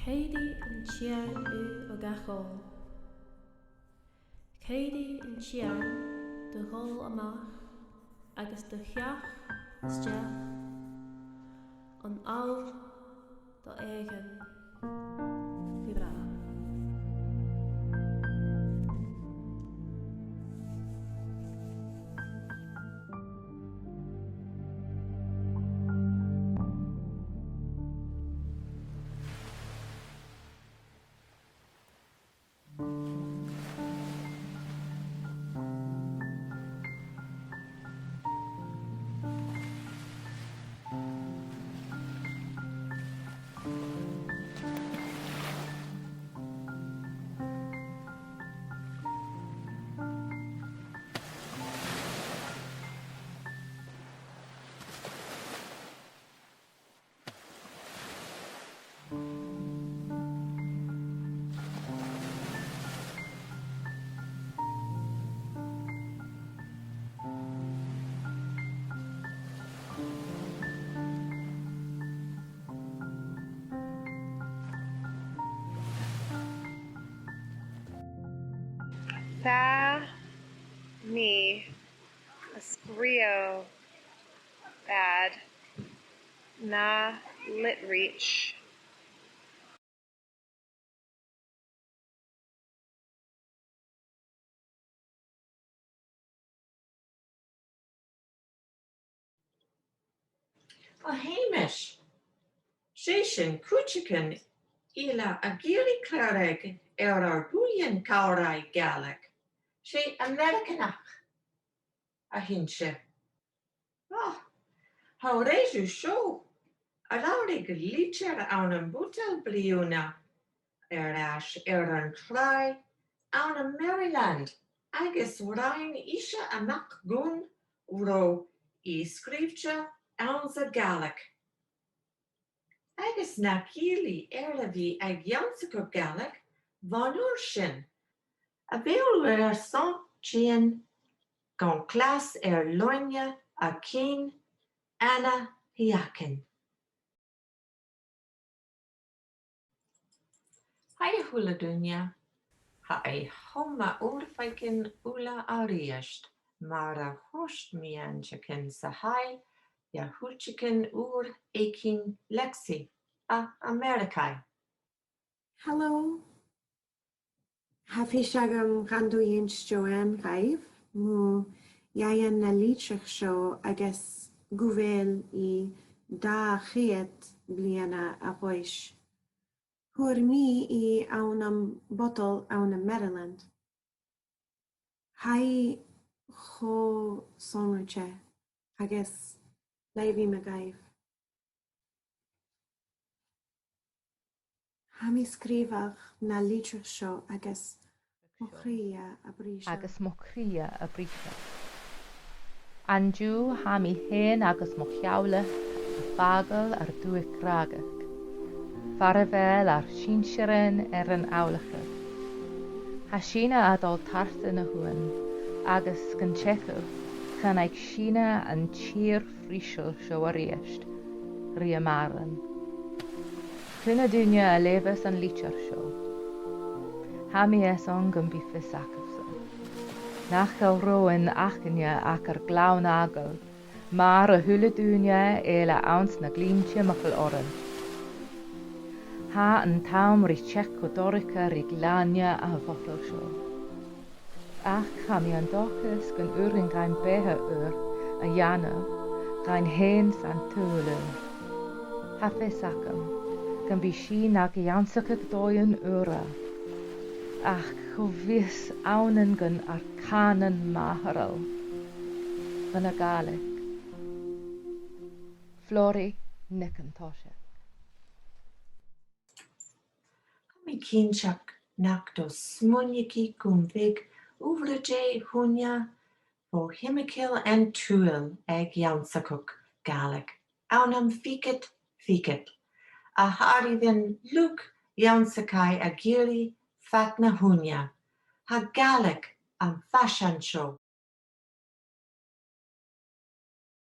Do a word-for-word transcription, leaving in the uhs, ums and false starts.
Cairidh an t-eun thu a dhol. Cairidh an t-eun thu a dhol a-mach agus do theachd a-steach an àm do dh'èigheachd. Gu bràth. Tha mi a' sgrìobhadh bad na litreachadh. O Sheumais, 's e sin cuideigin eile a dh'iarr clàradh air ar buidheann còmhraidh Gàidhlig, 's e Ameireaganach a th' innte. Ah, tha thu air a seo, a' labhairt gu litir ann am Bùtail bliadhna air ais air an tràigh ann am Maryland, agus rinn ise a-mach gun robh i sgrìobhte anns a' Ghàidhlig. Agus nach eil i air a bhith ag ionnsachadh Gàidhlig bhon uair sin. A bheil thu airson tighinn gun clas air-loidhne a chinn Anna Sheachain? Haidh a h-uile duine, tha e cho math ur faicinn uile a-rithist, mar a thuirt mi an t-seachdain sa chaidh, do chuideigin ùr èiginn, Lexi, à Ameireagaidh. Hello. Tha fios agam gun do dh'inns Joanne dhuibh mu dheidhinn na litreachadh seo agus gu bheil i dà cheud bliadhna a dh'aois. Fhuair mi i ann am Bùtail ann am Maryland. Tha i cho sònraichte agus leughaidh mi dhuibh. Tha mi a' sgrìobhadh na litreachadh seo agus mo chridhe a' briseadh. Agus mo chridhe a' briseadh. An-diugh tha mi fhèin agus mo theaghlach a' fàgail ar dùthaich Ghràdhach, far a bheil ar sinnsirean air an adhlacadh. Tha sinne a' dol tarsainn a-nis, agus gun teagamh, chan fhaic sinne an tìr phrìseil seo a-rithist ri a maireann. Cuin a tha daoine a' leughadh an litir seo? Tha mi a' smaoineachadh gum bi fios aca-san. Nach eil roghainn againne ach ar gleann fhàgail, mar a h-uile duine eile anns na glinn timcheall oirnn. Tha an t-àm ri teachd gu dorcha ri glainne a' bhotail seo. Ach tha mi an dòchas gun urrainn dhuinn beatha ùr a dhèanamh dhuinn fhèin san t-saoghal ùr. Tha fios agam gum bi sinn ag ionnsachadh dòighean ùra, ach cho fios annainn gun ar cànan màthaireil, gun a' Ghàidhlig. Flòraidh NicIllEathain. Tha mi cinnteach nach do smaoinich i gum biodh uimhir a dhà dhuine bho thimcheall an t-saoghail ag ionnsachadh Gàidhlig ann am fichead fichead, a tha air a bhith lùib ionnsachadh ag èirigh fad na h-ùine. Tha Gàidhlig am faisean seo